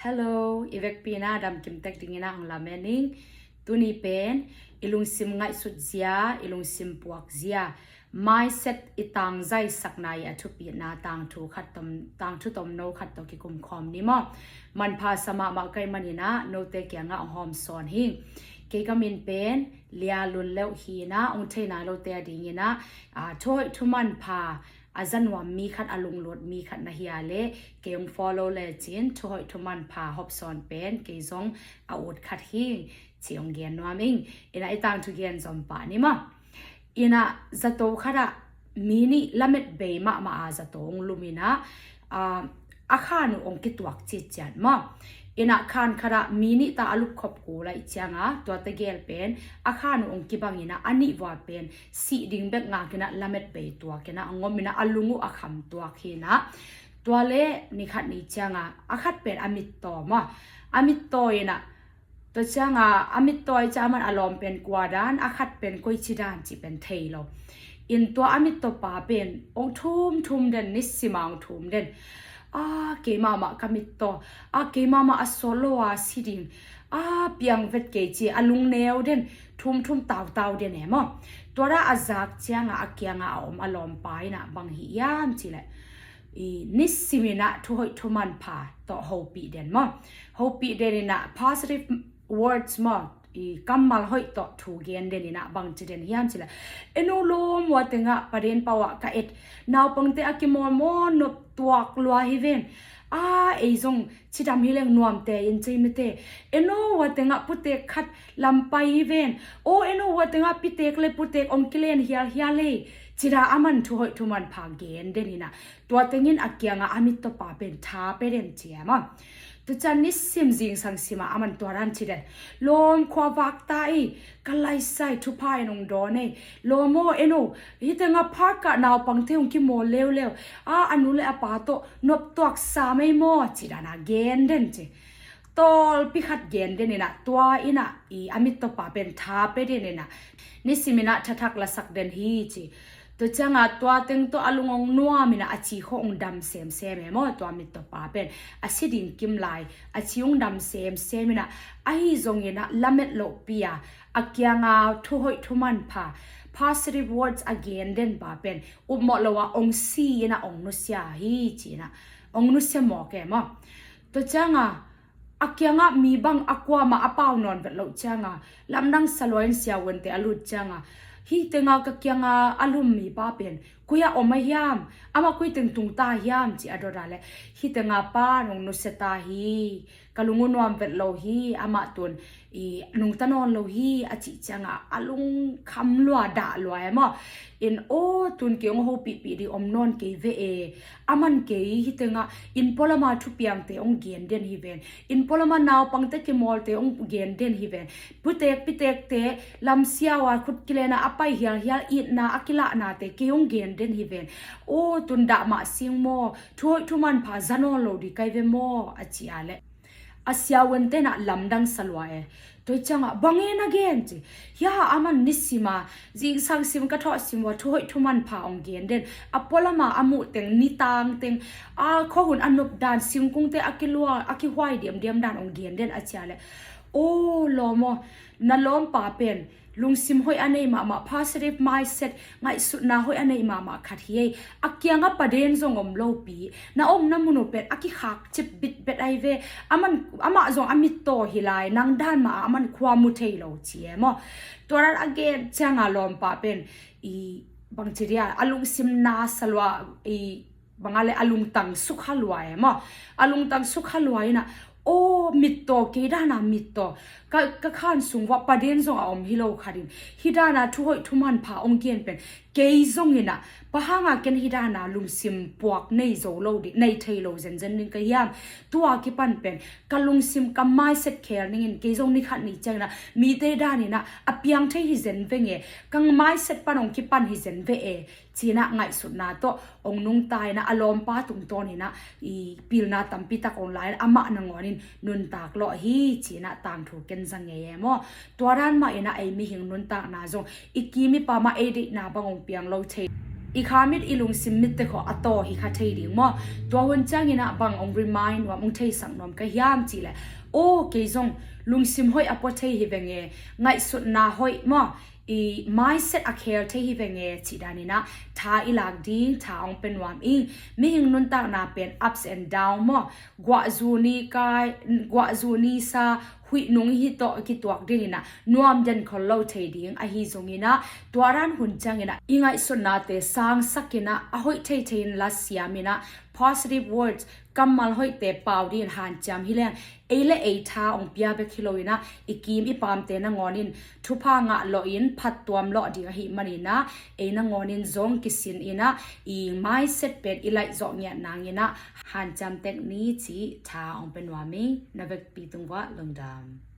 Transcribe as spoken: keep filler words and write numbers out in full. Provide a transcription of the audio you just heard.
Hello, i vekpi in ah damkim tek dingin ah hong lamen ing. Tuni pen i lungsim ngaihsut zia, i lungsim puak zia, mindset i tangzai sakna i a thupitna tangthu khat tom, tangthu tomno khat tawh kikum khawm ni maw. Manpha sa mahmah ka hih manin ah note kiangah hong hawm sawn hi ing. Kei ka min pen Lia Lun Leuh hi in ah, hong thei nai lote a dingin ah, ah, thuhoih thumanpha a za nuam mi khat, a lunglut mi khat na hi a leh kei hong follow lecin thuhoih thumanpha hawm sawn pen kei zong a ut khat hi ing ci hong gen nuam ing. In ah i tangthu gen zom pah ni maw. In ah zato khat ah mi nih lamet bei mahmah a zato hong lum in ah, ah, a khan uh hong kituak citciat maw. In ah khan khat ah mi nih ta a lupkhop kul ahih ciangin tua tegel pen a khan uh hong kibang in ah a nih vua pen sih ding bek ngak in ah lamet bei tuak in ah hong om in ah a lung uh a kham tuak hi in ah. Tua leh ni khat ni ciangin a khat pen a mittaw maw. A mittaw in ah, tua ciangin a mittaw ahih ciangin a lawm pen kua dan, a khat pen koici dan cih pen thei lo. In tua a mittawpa pen hong thumthum den, nisim a hong thum den. A, kei mahmah ka mittaw, a, kei mahmah a sawt lo a si ding, a, piang vet kei ci a lungneu den, thumthum tautau den e maw. Tua dan a zak ciangin a kiangah a om a lawmpa in ah bang hih hiam cih leh, i, nisim in ah thuhoih thumanpha tawh hopih den maw. Hopih den in ah positive words maw, i, kammal hoih tawh thu gen den in ah bangci den hiam cih leh, "En aw, lawm, hua tengah paden pau ah ka et, naupangte a kimawlmawl nop tuak lua hi ven. A, ei zong cidam hi leng nuamte in cei mete. En aw, hua tengah putek khat lampai hi ven. Aw, en aw, hua tengah pitek le putek hong kilen hialhial ei," ci dan aman thuhoih thumanpha gen den in ah, tua tengin a kiangah a mittawpa pen tha pe den ci e maw. Tua ciang nisim zingsang sim ah aman tua dan ci den. "Lawm, khua vak ta ei, ka laisai, thupha in hong dawn ei. Lawm aw, en aw, hih tengah park ah naupangte hong kimawl leuleu. A, a nu le a pa tawh nop tuak sam ei maw," ci dan a gen den ci. Tawlpi khat gen den in ah, tua in ah i a mittawpa pen tha pe den in ah, nisim in ah thathak lasak den hi ci. Tua ciangin tua teng tawh a lung hong nuam in ah a ci khawng hong dam semsem e maw, tua mittawpa pen. A si ding kim lai a ci hong dam semsem in ah, ahi zongin ah lamet lohpi a, a kiangah thuhoih thumanpha, positive words a gen den pa pen upmawh lo a hong si in ah hong nusia hi ci in ah, hong nusia mawk e maw. Tua ciangin a kiangah mi bang a kuamah a pau nawn vet loh ciangin lamdang sa lua in siavuante a lut ciangin, "Hih tengah ka kiangah a lum mipa pen koi ah om a hiam? Amah koi teng tung ta hiam?" ci a dot a leh, "Hih tengah pa in hong nusia ta hi. Ka lung uh nuam vet lo hi. Amah tun i nungta nawn lo hi," a cih ciangin a lungkham lua, dah lua e maw. In, "Aw, tun kei hong hopihpih ding om nawn kei ve e. Aman kei hih tengah inn pualam a thupiangte hong gen den hi ven. Inn pualam a naupangte kimawlte hong gen den hi ven. Putek pitekte lamsiau a khut kilen a a pai hialhial, itna a kilahnate kei hong gen den hi ven. Aw, tun dah mah sing maw, thuhoih thumanpha za nawn lo ding kai ve maw," a ci a leh, a siavuante in ah lamdang sa lua e. Tua ciangin, "Bang e na gen?" ci. "Hia, aman nisim a zingsang sim ka thawh sim uh a thuhoih thumanpha hong gen den. A pualam a a muh teng, nitang teng, a khuahun a nop dan, singkungte a kilua, a kihuai diamdiam dan hong gen den," a ci a leh, "Aw, lawm aw, na lawmpa pen lungsim hoih a nei mahmah, positive mindset, ngaihsutna hoih a nei mahmah khat hi ei. A kiangah paden zong om lopi, na omna mun uh pen a kikhak cip bitbet ahi ve. Aman, amah zong a mittaw hi lai, nang dan mah a aman khua mu thei lo," ci e maw. Tua dan a gen ciangin lawmpa pen i bangci dia, a lungsim na sa lua, i bang a leh a lungtang sukha lua e maw. A lungtang sukha lua in ah, "Aw, mittaw, kei dan a mittaw, ka, ka khan sung uah paden zong a om hi lo khat in hih dan a thuhoih thumanpha hong gen pen kei zongin ah, bang hang a ken hih dan a lungsim puak nei zo lo ding, nei thei lo zenzen ding ka hiam? Tua kipan pen ka lungsim, ka mindset khel ning in, kei zong ni khat ni ciangin ah mite dan in ah a piang thei hi zen veng e. Ka mindset pan hong kipan hi zen ve e," ci in ah ngaihsutna tawh hong nungta in ah, a lawmpa tungtawn in ah i pilna tampi tak hong la in ah, amah nangawn in nuntak lawh hi ci in ah tangthu ken za ngei e maw. Tua dan mah in ah ei mihing nuntakna zong i kim i pam ah ei deihna bang hong piang lo thei. I kha mit, i lungsim mit te khawh a taw hi kha thei ding maw? Tua hun ciangin ah bang hong remind nuam, hong theisak nuam ka hiam cih leh, aw, kei zong lungsim hoih a pua thei hi veng e, ngaihsutna hoih maw, i mindset a khel thei hi veng e cih danin ah tha i lak ding tha hong pe nuam ing. Mihing nuntakna pen ups and down maw, guahzu ni kai, guahzu ni sa, huih nung hi tawh kituak dingin ah nuam den khol lo thei ding ahi zongin ah, tua dan hun ciangin ah i ngaihsutnate sangsakin ah a hoih thei thei in la siamin ah positive words, kammal hoihte pau dingin hanciam hi leng, ei le ei tha hong pia bek hi loin ah i kim i pamte nangawnin thupha ngah lawhin phattuam lawh ding ahih manin ah, ei nangawnin zong kisin in ah i mindset pen i laih zawh ngiat nangin ah hanciam tek ni cih tha hong pe nuam ing. Na vekpi tung uah lungdam.